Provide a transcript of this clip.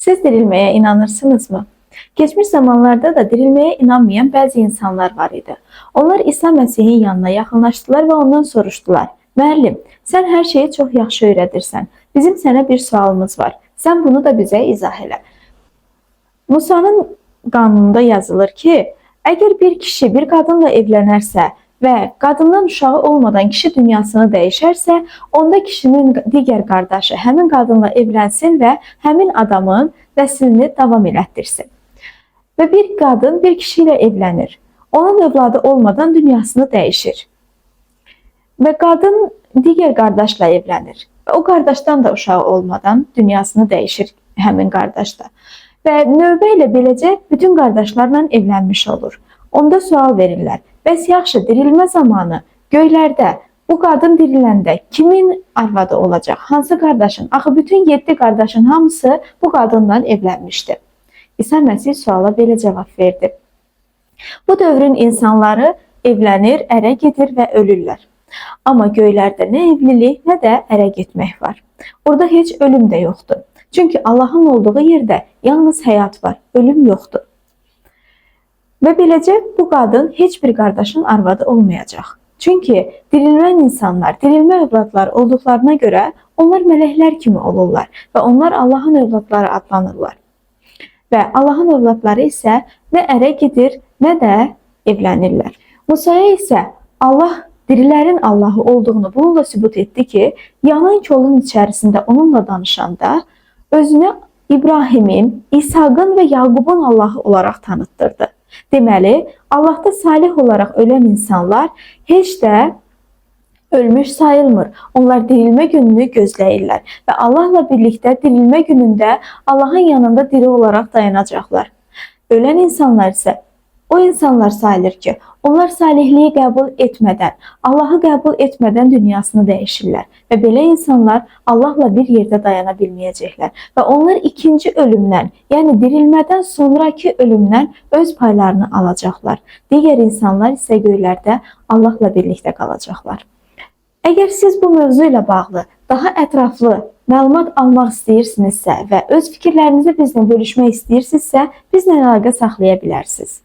Siz dirilməyə inanırsınızmı? Keçmiş zamanlarda da dirilməyə inanmayan bəzi insanlar var idi. Onlar İsa Məsihin yanına yaxınlaşdılar və ondan soruşdular. Müəllim, sən hər şeyi çox yaxşı öyrədirsən. Bizim sənə bir sualımız var. Sən bunu da bizə izah elə. Musanın qanununda yazılır ki, əgər bir kişi bir qadınla evlənərsə və qadından uşağı olmadan kişi dünyasını dəyişərsə, onda kişinin digər qardaşı həmin qadınla evlənsin və həmin adamın nəslini davam elətdirsin. Və bir qadın bir kişi ilə evlənir. Onun övladı olmadan dünyasını dəyişir. Və qadın digər qardaşla evlənir. Və o qardaşdan da uşağı olmadan dünyasını dəyişir həmin qardaş da. Və növbə ilə beləcə bütün qardaşlarla evlənmiş olur. Onda sual verirlər. Bəs yaxşı, dirilmə zamanı göylərdə bu qadın diriləndə kimin arvadı olacaq? Hansı qardaşın? Axı bütün 7 qardaşın hamısı bu qadınla evlənmişdi. İsa Məsih suala belə cavab verdi. Bu dövrün insanları evlənir, ərə gedir və ölürlər. Amma göylərdə nə evlilik, nə də ərə getmək var. Orada heç ölüm də yoxdur. Çünki Allahın olduğu yerdə yalnız həyat var, ölüm yoxdur. Və beləcə bu qadın heç bir qardaşın arvadı olmayacaq. Çünki dirilmən insanlar, dirilmə övladları olduqlarına görə onlar mələklər kimi olurlar və onlar Allahın övladları adlanırlar. Və Allahın övladları isə nə ərə gedir, nə də evlənirlər. Musaya isə Allah dirilərin Allahı olduğunu bununla sübut etdi ki, yanan kolun içərisində onunla danışanda özünü İbrahimin, İshaqın və Yaqubun Allahı olaraq tanıtdırdı. Deməli, Allahda salih olaraq ölən insanlar heç də ölmüş sayılmır. Onlar dirilmə gününü gözləyirlər və Allahla birlikdə dirilmə günündə Allahın yanında diri olaraq dayanacaqlar. Ölən insanlar isə o insanlar sayılır ki, onlar salihliyi qəbul etmədən, Allahı qəbul etmədən dünyasını dəyişirlər və belə insanlar Allahla bir yerdə dayana bilməyəcəklər və onlar ikinci ölümdən, yəni dirilmədən sonrakı ölümdən öz paylarını alacaqlar. Digər insanlar isə göylərdə Allahla birlikdə qalacaqlar. Əgər siz bu mövzu ilə bağlı daha ətraflı məlumat almaq istəyirsinizsə və öz fikirlərinizi bizlə bölüşmək istəyirsinizsə, bizlə əlaqə saxlaya bilərsiniz.